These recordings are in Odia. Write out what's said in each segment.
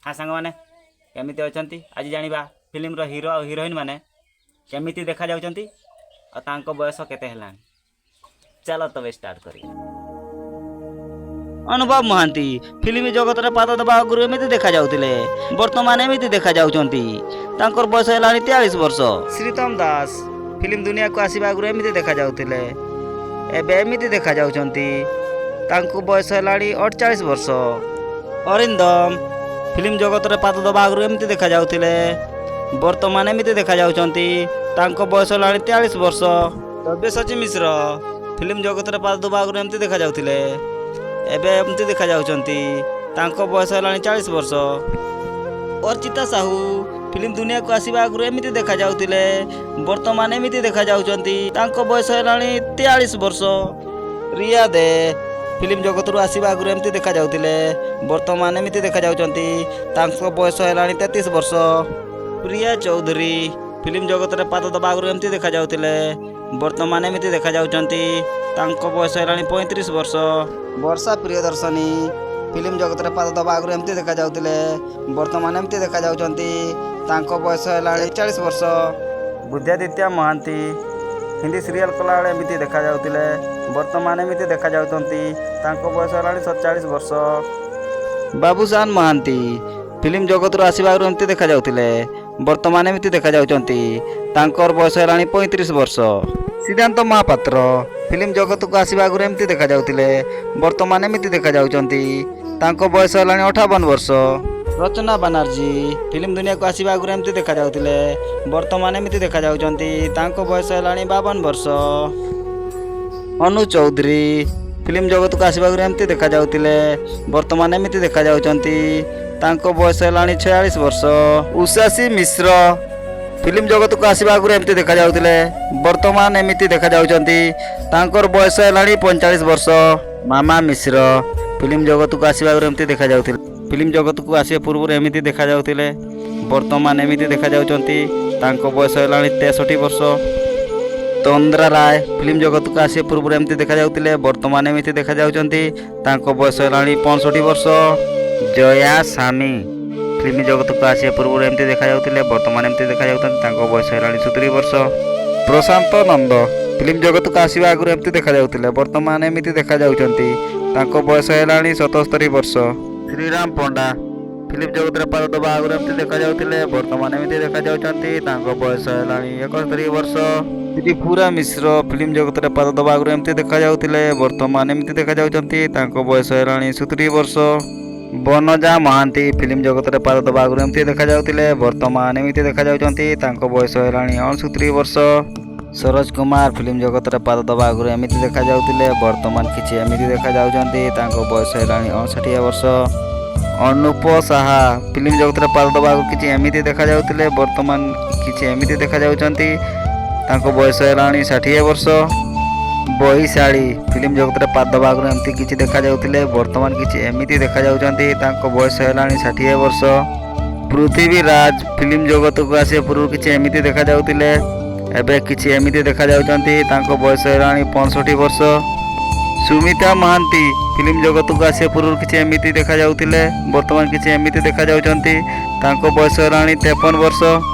ହଁ ସାଙ୍ଗମାନେ, କେମିତି ଅଛନ୍ତି? ଆଜି ଜାଣିବା ଫିଲ୍ମର ହିରୋ ଆଉ ହିରୋଇନ୍ ମାନେ କେମିତି ଦେଖାଯାଉଛନ୍ତି ଆଉ ତାଙ୍କ ବୟସ କେତେ ହେଲାଣି। ଚାଲ ତବେ ଷ୍ଟାର୍ଟ କରିବା। ଅନୁଭବ ମହାନ୍ତି ଫିଲ୍ମ ଜଗତରେ ପାଦ ଦେବା ଆଗରୁ ଏମିତି ଦେଖାଯାଉଥିଲେ, ବର୍ତ୍ତମାନ ଏମିତି ଦେଖାଯାଉଛନ୍ତି। ତାଙ୍କର ବୟସ ହେଲାଣି 43 ବର୍ଷ। ଶ୍ରୀତମ ଦାସ ଫିଲ୍ମ ଦୁନିଆକୁ ଆସିବା ଆଗରୁ ଏମିତି ଦେଖାଯାଉଥିଲେ, ଏବେ ଏମିତି ଦେଖାଯାଉଛନ୍ତି। ତାଙ୍କୁ ବୟସ ହେଲାଣି 48 ବର୍ଷ। ଅରିନ୍ଦମ ଫିଲ୍ମ ଜଗତରେ ପାଦ ଦେବା ଆଗରୁ ଏମିତି ଦେଖାଯାଉଥିଲେ, ବର୍ତ୍ତମାନ ଏମିତି ଦେଖାଯାଉଛନ୍ତି। ତାଙ୍କ ବୟସ ହେଲାଣି 43 ବର୍ଷ। ସବ୍ୟସାଚୀ ମିଶ୍ର ଫିଲ୍ମ ଜଗତରେ ପାଦ ଦେବା ଆଗରୁ ଏମିତି ଦେଖାଯାଉଥିଲେ, ଏବେ ଏମିତି ଦେଖାଯାଉଛନ୍ତି। ତାଙ୍କ ବୟସ ହେଲାଣି 40 ବର୍ଷ। ଅର୍ଚିତା ସାହୁ ଫିଲ୍ମ ଦୁନିଆକୁ ଆସିବା ଆଗରୁ ଏମିତି ଦେଖାଯାଉଥିଲେ, ବର୍ତ୍ତମାନ ଏମିତି ଦେଖାଯାଉଛନ୍ତି। ତାଙ୍କ ବୟସ ହେଲାଣି 43 ବର୍ଷ। ରିୟା ଦେ ଫିଲ୍ମ ଜଗତରୁ ଆସିବା ଆଗରୁ ଏମିତି ଦେଖାଯାଉଥିଲେ, ବର୍ତ୍ତମାନ ଏମିତି ଦେଖାଯାଉଛନ୍ତି। ତାଙ୍କ ବୟସ ହେଲାଣି 33 ବର୍ଷ। ପ୍ରିୟା ଚୌଧୁରୀ ଫିଲ୍ମ ଜଗତରେ ପାଦ ଦେବା ଆଗରୁ ଏମିତି ଦେଖାଯାଉଥିଲେ, ବର୍ତ୍ତମାନ ଏମିତି ଦେଖାଯାଉଛନ୍ତି। ତାଙ୍କ ବୟସ ହେଲାଣି 35 ବର୍ଷ। ବର୍ଷା ପ୍ରିୟଦର୍ଶନୀ ଫିଲ୍ମ ଜଗତରେ ପାଦ ଦେବା ଆଗରୁ ଏମିତି ଦେଖାଯାଉଥିଲେ, ବର୍ତ୍ତମାନ ଏମିତି ଦେଖାଯାଉଛନ୍ତି। ତାଙ୍କ ବୟସ ହେଲାଣି 41 ବର୍ଷ। ବୁଦ୍ଧାଦିତ୍ୟ ମହାନ୍ତି ହିନ୍ଦୀ ସିରିଏଲ୍ କଲାବେଳେ ଏମିତି ଦେଖାଯାଉଥିଲେ, ବର୍ତ୍ତମାନ ଏମିତି ଦେଖାଯାଉଛନ୍ତି। ତାଙ୍କ ବୟସ ହେଲାଣି 47 ବର୍ଷ। ବାବୁସାନ ମହାନ୍ତି ଫିଲ୍ମ ଜଗତରୁ ଆସିବା ଆଗରୁ ଏମିତି ଦେଖାଯାଉଥିଲେ, ବର୍ତ୍ତମାନ ଏମିତି ଦେଖାଯାଉଛନ୍ତି। ତାଙ୍କର ବୟସ ହେଲାଣି 35 ବର୍ଷ। ସିଦ୍ଧାନ୍ତ ମହାପାତ୍ର ଫିଲ୍ମ ଜଗତକୁ ଆସିବା ଆଗରୁ ଏମିତି ଦେଖାଯାଉଥିଲେ, ବର୍ତ୍ତମାନ ଏମିତି ଦେଖାଯାଉଛନ୍ତି। ତାଙ୍କ ବୟସ ହେଲାଣି 58 ବର୍ଷ। ରଚନା ବାନାର୍ଜୀ ଫିଲ୍ମ ଦୁନିଆକୁ ଆସିବା ଆଗରୁ ଏମିତି ଦେଖାଯାଉଥିଲେ, ବର୍ତ୍ତମାନ ଏମିତି ଦେଖାଯାଉଛନ୍ତି। ତାଙ୍କ ବୟସ ହେଲାଣି 52 ବର୍ଷ। ଅନୁ ଚୌଧୁରୀ ଫିଲ୍ମ ଜଗତକୁ ଆସିବା ଆଗରୁ ଏମିତି ଦେଖାଯାଉଥିଲେ, ବର୍ତ୍ତମାନ ଏମିତି ଦେଖାଯାଉଛନ୍ତି। ତାଙ୍କ ବୟସ ହେଲାଣି 46 ବର୍ଷ। ଉଷାସୀ ମିଶ୍ର ଫିଲ୍ମ ଜଗତକୁ ଆସିବା ଆଗରୁ ଏମିତି ଦେଖାଯାଉଥିଲେ, ବର୍ତ୍ତମାନ ଏମିତି ଦେଖାଯାଉଛନ୍ତି। ତାଙ୍କର ବୟସ ହେଲାଣି 45 ବର୍ଷ। ମାମା ମିଶ୍ର ଫିଲ୍ମ ଜଗତକୁ ଆସିବା ଆଗରୁ ଏମିତି ଦେଖାଯାଉଥିଲେ, ଫିଲ୍ମ ଜଗତକୁ ଆସିବା ପୂର୍ବରୁ ଏମିତି ଦେଖାଯାଉଥିଲେ, ବର୍ତ୍ତମାନ ଏମିତି ଦେଖାଯାଉଛନ୍ତି। ତାଙ୍କ ବୟସ ହେଲାଣି 63 ବର୍ଷ। ତନ୍ଦ୍ରା ରାୟ ଫିଲ୍ମ ଜଗତକୁ ଆସିବା ପୂର୍ବରୁ ଏମିତି ଦେଖାଯାଉଥିଲେ, ବର୍ତ୍ତମାନ ଏମିତି ଦେଖାଯାଉଛନ୍ତି। ତାଙ୍କ ବୟସ ହେଲାଣି 65 ବର୍ଷ। ଜୟା ସାମି ଫିଲ୍ମ ଜଗତକୁ ଆସିବା ପୂର୍ବରୁ ଏମିତି ଦେଖାଯାଉଥିଲେ, ବର୍ତ୍ତମାନ ଏମିତି ଦେଖାଯାଉଛନ୍ତି। ତାଙ୍କ ବୟସ ହେଲାଣି 70 ବର୍ଷ। ପ୍ରଶାନ୍ତ ନନ୍ଦ ଫିଲ୍ମ ଜଗତକୁ ଆସିବା ଆଗରୁ ଏମିତି ଦେଖାଯାଉଥିଲେ, ବର୍ତ୍ତମାନ ଏମିତି ଦେଖାଯାଉଛନ୍ତି। ତାଙ୍କ ବୟସ ହେଲାଣି 77 ବର୍ଷ। ଶ୍ରୀରାମ ପଣ୍ଡା ଫିଲ୍ମ ଜଗତରେ ପାଦ ଦେବା ଆଗରୁ ଏମିତି ଦେଖାଯାଉଥିଲେ, ବର୍ତ୍ତମାନ ଏମିତି ଦେଖାଯାଉଛନ୍ତି। ତାଙ୍କ ବୟସ ହେଲାଣି 71 ବର୍ଷ। ତ୍ରିପୁରା ମିଶ୍ର ଫିଲ୍ମ ଜଗତରେ ପାଦ ଦେବା ଆଗରୁ ଏମିତି ଦେଖାଯାଉଥିଲେ, ବର୍ତ୍ତମାନ ଏମିତି ଦେଖାଯାଉଛନ୍ତି। ତାଙ୍କ ବୟସ ହେଲାଣି 70 ବର୍ଷ। ବନଜା ମହାନ୍ତି ଫିଲ୍ମ ଜଗତରେ ପାଦ ଦେବା ଆଗରୁ ଏମିତି ଦେଖାଯାଉଥିଲେ, ବର୍ତ୍ତମାନ ଏମିତି ଦେଖାଯାଉଛନ୍ତି। ତାଙ୍କ ବୟସ ହେଲାଣି 69 ବର୍ଷ। ସରୋଜ କୁମାର ଫିଲ୍ମ ଜଗତରେ ପାଦ ଦେବା ଆଗରୁ ଏମିତି ଦେଖାଯାଉଥିଲେ, ବର୍ତ୍ତମାନ କିଛି ଏମିତି ଦେଖାଯାଉଛନ୍ତି। ତାଙ୍କ ବୟସ ହେଲାଣି 59 ବର୍ଷ। ଅନୁପ ସାହା ଫିଲ୍ମ ଜଗତରେ ପାଦ ଦେବା ଆଗରୁ କିଛି ଏମିତି ଦେଖାଯାଉଥିଲେ, ବର୍ତ୍ତମାନ କିଛି ଏମିତି ଦେଖାଯାଉଛନ୍ତି। ତାଙ୍କ ବୟସ ହେଲାଣି 60 ବର୍ଷ। ବୈଶାଳୀ ଫିଲ୍ମ ଜଗତରେ ପାଦ ଦେବା ଆଗରୁ ଏମିତି କିଛି ଦେଖାଯାଉଥିଲେ, ବର୍ତ୍ତମାନ କିଛି ଏମିତି ଦେଖାଯାଉଛନ୍ତି। ତାଙ୍କ ବୟସ ହେଲାଣି 60 ବର୍ଷ। ପୃଥ୍ୱୀରାଜ ଫିଲ୍ମ ଜଗତକୁ ଆସିବା ପୂର୍ବରୁ କିଛି ଏମିତି ଦେଖାଯାଉଥିଲେ, ଏବେ କିଛି ଏମିତି ଦେଖାଯାଉଛନ୍ତି। ତାଙ୍କ ବୟସ ହେଲାଣି 65 ବର୍ଷ। ସୁମିତା ମହାନ୍ତି ଫିଲ୍ମ ଜଗତକୁ ଆସିବା ପୂର୍ବରୁ କିଛି ଏମିତି ଦେଖାଯାଉଥିଲେ, ବର୍ତ୍ତମାନ କିଛି ଏମିତି ଦେଖାଯାଉଛନ୍ତି। ତାଙ୍କ ବୟସ ହେଲାଣି 53 ବର୍ଷ।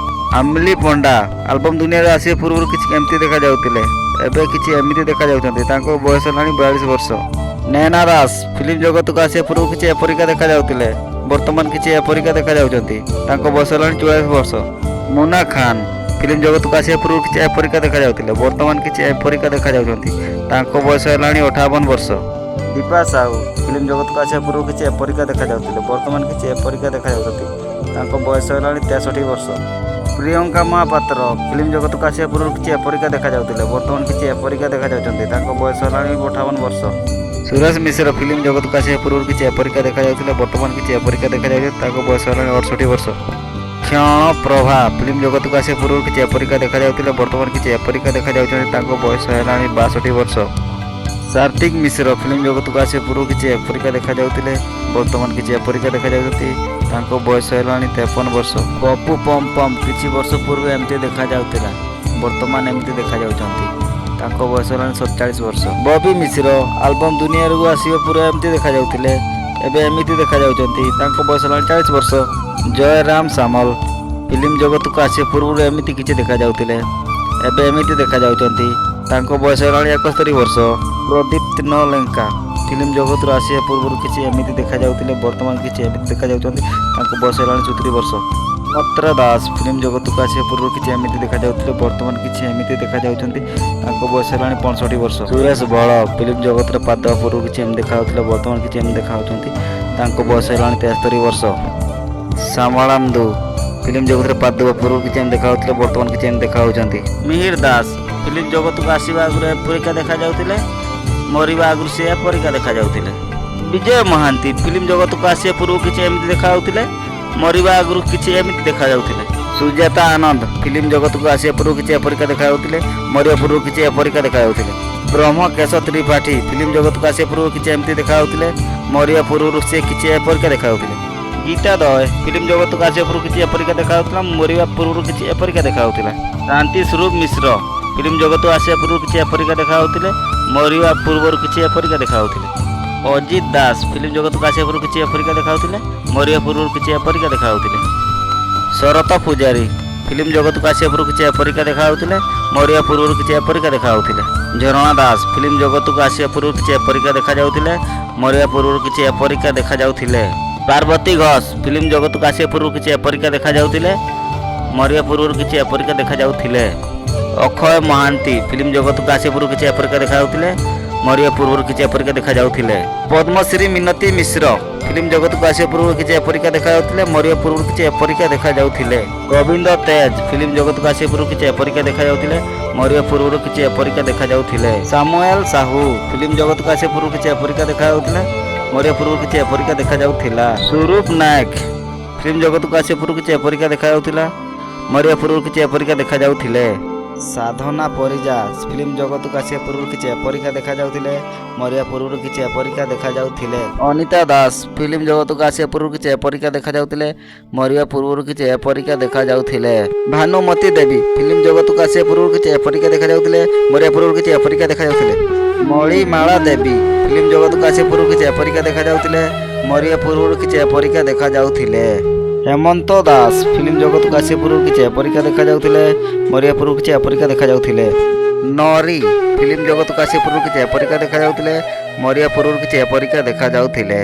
ଆମିଲି ପଣ୍ଡା ଆଲବମ୍ ଦୁନିଆରେ ଆସିବା ପୂର୍ବରୁ କିଛି ଏମିତି ଦେଖାଯାଉଥିଲେ, ଏବେ କିଛି ଏମିତି ଦେଖାଯାଉଛନ୍ତି। ତାଙ୍କ ବୟସ ହେଲାଣି 42 ବର୍ଷ। ନୈନା ଦାସ ଫିଲ୍ମ ଜଗତକୁ ଆସିବା ପୂର୍ବରୁ କିଛି ଏପରିକା ଦେଖାଯାଉଥିଲେ, ବର୍ତ୍ତମାନ କିଛି ଏପରିକା ଦେଖାଯାଉଛନ୍ତି। ତାଙ୍କ ବୟସ ହେଲାଣି 44 ବର୍ଷ। ମୋନା ଖାନ ଫିଲ୍ମ ଜଗତକୁ ଆସିବା ପୂର୍ବରୁ କିଛି ଏପରିକା ଦେଖାଯାଉଥିଲେ, ବର୍ତ୍ତମାନ କିଛି ଏପରିକା ଦେଖାଯାଉଛନ୍ତି। ତାଙ୍କ ବୟସ ହେଲାଣି 58 ବର୍ଷ। ଦୀପା ସାହୁ ଫିଲ୍ମ ଜଗତକୁ ଆସିବା ପୂର୍ବରୁ କିଛି ଏପରିକା ଦେଖାଯାଉଥିଲେ, ବର୍ତ୍ତମାନ କିଛି ଏପରିକା ଦେଖାଯାଉଛନ୍ତି। ତାଙ୍କ ବୟସ ହେଲାଣି 63 ବର୍ଷ। ପ୍ରିୟଙ୍କା ମହାପାତ୍ର ଫିଲ୍ମ ଜଗତକୁ ଆସିବା ପୂର୍ବରୁ କିଛି ଏପରିକା ଦେଖାଯାଉଥିଲେ, ବର୍ତ୍ତମାନ କିଛି ଏପରିକା ଦେଖାଯାଉଛନ୍ତି। ତାଙ୍କ ବୟସ ହେଲାଣି 58 ବର୍ଷ। ସୁରେଶ ମିଶ୍ର ଫିଲ୍ମ ଜଗତକୁ ଆସିବା ପୂର୍ବରୁ କିଛି ଏପରିକା ଦେଖାଯାଉଥିଲେ, ବର୍ତ୍ତମାନ କିଛି ଏପରିକା ଦେଖାଯାଉଛନ୍ତି। ତାଙ୍କ ବୟସ ହେଲାଣି 68 ବର୍ଷ। କ୍ଷଣ ପ୍ରଭା ଫିଲ୍ମ ଜଗତକୁ ଆସିବା ପୂର୍ବରୁ କିଛି ଏପରିକା ଦେଖାଯାଉଥିଲେ, ବର୍ତ୍ତମାନ କିଛି ଏପରିକା ଦେଖାଯାଉଛନ୍ତି। ତାଙ୍କ ବୟସ ହେଲାଣି 62 ବର୍ଷ। ସାର୍ଥିକ ମିଶ୍ର ଫିଲ୍ମ ଜଗତକୁ ଆସିବା ପୂର୍ବରୁ କିଛି ଏପରିକା ଦେଖାଯାଉଥିଲେ, ବର୍ତ୍ତମାନ କିଛି ଏପରିକା ଦେଖାଯାଉଛନ୍ତି। ତାଙ୍କ ବୟସ ହେଲାଣି 53 ବର୍ଷ। ପପୁ ପମ୍ ପମ୍ କିଛି ବର୍ଷ ପୂର୍ବେ ଏମିତି ଦେଖାଯାଉଥିଲା, ବର୍ତ୍ତମାନ ଏମିତି ଦେଖାଯାଉଛନ୍ତି। ତାଙ୍କ ବୟସ ହେଲାଣି 47 ବର୍ଷ। ବବି ମିଶ୍ର ଆଲବମ୍ ଦୁନିଆକୁ ଆସିବା ପୂର୍ବେ ଏମିତି ଦେଖାଯାଉଥିଲେ, ଏବେ ଏମିତି ଦେଖାଯାଉଛନ୍ତି। ତାଙ୍କ ବୟସ ହେଲାଣି 40 ବର୍ଷ। ଜୟରାମ ସାମଲ ଫିଲ୍ମ ଜଗତକୁ ଆସିବା ପୂର୍ବରୁ ଏମିତି କିଛି ଦେଖାଯାଉଥିଲେ, ଏବେ ଏମିତି ଦେଖାଯାଉଛନ୍ତି। ତାଙ୍କ ବୟସ ହେଲାଣି 71 ବର୍ଷ। ପ୍ରଦୀପ୍ତ ଲେଙ୍କା ଫିଲ୍ମ ଜଗତରୁ ଆସିବା ପୂର୍ବରୁ କିଛି ଏମିତି ଦେଖାଯାଉଥିଲେ, ବର୍ତ୍ତମାନ କିଛି ଏମିତି ଦେଖାଯାଉଛନ୍ତି। ତାଙ୍କ ବୟସ ହେଲାଣି 70 ବର୍ଷ। ସୁମତ୍ରା ଦାସ ଫିଲ୍ମ ଜଗତକୁ ଆସିବା ପୂର୍ବରୁ କିଛି ଏମିତି ଦେଖାଯାଉଥିଲେ, ବର୍ତ୍ତମାନ କିଛି ଏମିତି ଦେଖାଯାଉଛନ୍ତି। ତାଙ୍କ ବୟସ ହେଲାଣି 65 ବର୍ଷ। ସୁରେଶ ବଳ ଫିଲ୍ମ ଜଗତରେ ପାଦ ଦେବା ପୂର୍ବରୁ କିଛି ଏମିତି ଦେଖାଯାଉଥିଲେ, ବର୍ତ୍ତମାନ କିଛି ଏମିତି ଦେଖାଯାଉଛନ୍ତି। ତାଙ୍କ ବୟସ ହେଲାଣି 73 ବର୍ଷ। ଶ୍ୟାମଳେନ୍ଦୁ ଫିଲ୍ମ ଜଗତରେ ପାଦ ଦେବା ପୂର୍ବରୁ କିଛି ଏମିତି ଦେଖାଯାଉଥିଲେ, ବର୍ତ୍ତମାନ କିଛି ଏମିତି ଦେଖାଯାଉଛନ୍ତି। ମିହିର ଦାସ ଫିଲ୍ମ ଜଗତକୁ ଆସିବା ଆଗରୁ ଏପରିକା ଦେଖାଯାଉଥିଲେ, ମରିବା ଆଗରୁ ସେ ଏପରିକା ଦେଖାଯାଉଥିଲେ। ବିଜୟ ମହାନ୍ତି ଫିଲ୍ମ ଜଗତକୁ ଆସିବା ପୂର୍ବରୁ କିଛି ଏମିତି ଦେଖାଯାଉଥିଲେ, ମରିବା ଆଗରୁ କିଛି ଏମିତି ଦେଖାଯାଉଥିଲେ। ସୁଜାତା ଆନନ୍ଦ ଫିଲ୍ମ ଜଗତକୁ ଆସିବା ପୂର୍ବରୁ କିଛି ଏପରିକା ଦେଖାଯାଉଥିଲେ, ମରିବା ପୂର୍ବରୁ କିଛି ଏପରିକା ଦେଖାଯାଉଥିଲେ। ବ୍ରହ୍ମକେଶ ତ୍ରିପାଠୀ ଫିଲ୍ମ ଜଗତକୁ ଆସିବା ପୂର୍ବରୁ କିଛି ଏମିତି ଦେଖାଯାଉଥିଲେ, ମରିବା ପୂର୍ବରୁ ସେ କିଛି ଏପରିକା ଦେଖାଯାଉଥିଲେ। ଗୀତା ଦୟ ଫିଲ୍ମ ଜଗତକୁ ଆସିବା ପୂର୍ବରୁ କିଛି ଏପରିକା ଦେଖାଯାଉଥିଲା, ମରିବା ପୂର୍ବରୁ କିଛି ଏପରିକା ଦେଖାଯାଉଥିଲା। ଶାନ୍ତି ସ୍ୱରୂପ ମିଶ୍ର ଫିଲ୍ମ ଜଗତକୁ ଆସିବା ପୂର୍ବରୁ କିଛି ଏପରିକା ଦେଖାଯାଉଥିଲେ, ମରିବା ପୂର୍ବରୁ କିଛି ଏପରିକା ଦେଖାଯାଉଥିଲେ। ଅଜିତ ଦାସ ଫିଲ୍ମ ଜଗତକୁ ଆସିବା ପୂର୍ବରୁ କିଛି ଏପରିକା ଦେଖାଯାଉଥିଲେ, ମରିବା ପୂର୍ବରୁ କିଛି ଏପରିକା ଦେଖାଯାଉଥିଲେ। ଶରତ ପୂଜାରୀ ଫିଲ୍ମ ଜଗତକୁ ଆସିବା ପୂର୍ବରୁ କିଛି ଏପରିକା ଦେଖାଯାଉଥିଲେ, ମରିବା ପୂର୍ବରୁ କିଛି ଏପରିକା ଦେଖାଯାଉଥିଲେ। ଝରଣା ଦାସ ଫିଲ୍ମ ଜଗତକୁ ଆସିବା ପୂର୍ବରୁ କିଛି ଏପରିକା ଦେଖାଯାଉଥିଲେ, ମରିବା ପୂର୍ବରୁ କିଛି ଏପରିକା ଦେଖାଯାଉଥିଲେ। ପାର୍ବତୀ ଘୋଷ ଫିଲ୍ମ ଜଗତକୁ ଆସିବା ପୂର୍ବରୁ କିଛି ଏପରିକା ଦେଖାଯାଉଥିଲେ, ମରିବା ପୂର୍ବରୁ କିଛି ଏପରିକା ଦେଖାଯାଉଥିଲେ। ଅକ୍ଷୟ ମହାନ୍ତି ଫିଲ୍ମ ଜଗତକୁ ଆସିବା ପୂର୍ବରୁ କିଛି ଏପରିକା ଦେଖାଯାଉଥିଲେ, ମରିବା ପୂର୍ବରୁ କିଛି ଏପରିକା ଦେଖାଯାଉଥିଲେ। ପଦ୍ମଶ୍ରୀ ମିନତୀ ମିଶ୍ର ଫିଲ୍ମ ଜଗତକୁ ଆସିବା ପୂର୍ବରୁ କିଛି ଏପରିକା ଦେଖାଯାଉଥିଲେ, ମରିବା ପୂର୍ବରୁ କିଛି ଏପରିକା ଦେଖାଯାଉଥିଲେ। ଗୋବିନ୍ଦ ତେଜ ଫିଲ୍ମ ଜଗତକୁ ଆସିବା ପୂର୍ବରୁ କିଛି ଏପରିକା ଦେଖାଯାଉଥିଲେ, ମରିବା ପୂର୍ବରୁ କିଛି ଏପରିକା ଦେଖାଯାଉଥିଲେ। ସାମୁଏଲ ସାହୁ ଫିଲ୍ମ ଜଗତକୁ ଆସିବା ପୂର୍ବରୁ କିଛି ଏପରିକା ଦେଖାଯାଉଥିଲେ, ମରିବା ପୂର୍ବରୁ କିଛି ଏପରିକା ଦେଖାଯାଉଥିଲା। ସ୍ୱରୂପ ନାୟକ ଫିଲ୍ମ ଜଗତକୁ ଆସିବା ପୂର୍ବରୁ କିଛି ଏପରିକା ଦେଖାଯାଉଥିଲା, ମରିବା ପୂର୍ବରୁ କିଛି ଏପରିକା ଦେଖାଯାଉଥିଲେ। ସାଧନା ପରିଜା ଫିଲ୍ମ ଜଗତକୁ ଆସିବା ପୂର୍ବରୁ କିଛି ଏପରିକା ଦେଖାଯାଉଥିଲେ, ମରିବା ପୂର୍ବରୁ କିଛି ଏପରିକା ଦେଖାଯାଉଥିଲେ। ଅନିତା ଦାସ ଫିଲ୍ମ ଜଗତକୁ ଆସିବା ପୂର୍ବରୁ କିଛି ଏପରିକା ଦେଖାଯାଉଥିଲେ, ମରିବା ପୂର୍ବରୁ କିଛି ଏପରିକା ଦେଖାଯାଉଥିଲେ। ଭାନୁମତୀ ଦେବୀ ଫିଲ୍ମ ଜଗତକୁ ଆସିବା ପୂର୍ବରୁ କିଛି ଏପରିକା ଦେଖାଯାଉଥିଲେ, ମରିବା ପୂର୍ବରୁ କିଛି ଏପରିକା ଦେଖାଯାଉଥିଲେ। ମଣିମାଳା ଦେବୀ ଫିଲ୍ମ ଜଗତକୁ ଆସିବା ପୂର୍ବରୁ କିଛି ଏପରିକା ଦେଖାଯାଉଥିଲେ, ମରିବା ପୂର୍ବରୁ କିଛି ଏପରିକା ଦେଖାଯାଉଥିଲେ। ହେମନ୍ତ ଦାସ ଫିଲ୍ମ ଜଗତକୁ ଆସିବା ପୂର୍ବରୁ କିଛି ଏପରିକା ଦେଖାଯାଉଥିଲେ, ମରିବା ପୂର୍ବରୁ କିଛି ଏପରିକା ଦେଖାଯାଉଥିଲେ। ନରି ଫିଲ୍ମ ଜଗତକୁ ଆସିବା ପୂର୍ବରୁ କିଛି ଏପରିକା ଦେଖାଯାଉଥିଲେ, ମରିବା ପୂର୍ବରୁ କିଛି ଏପରିକା ଦେଖାଯାଉଥିଲେ।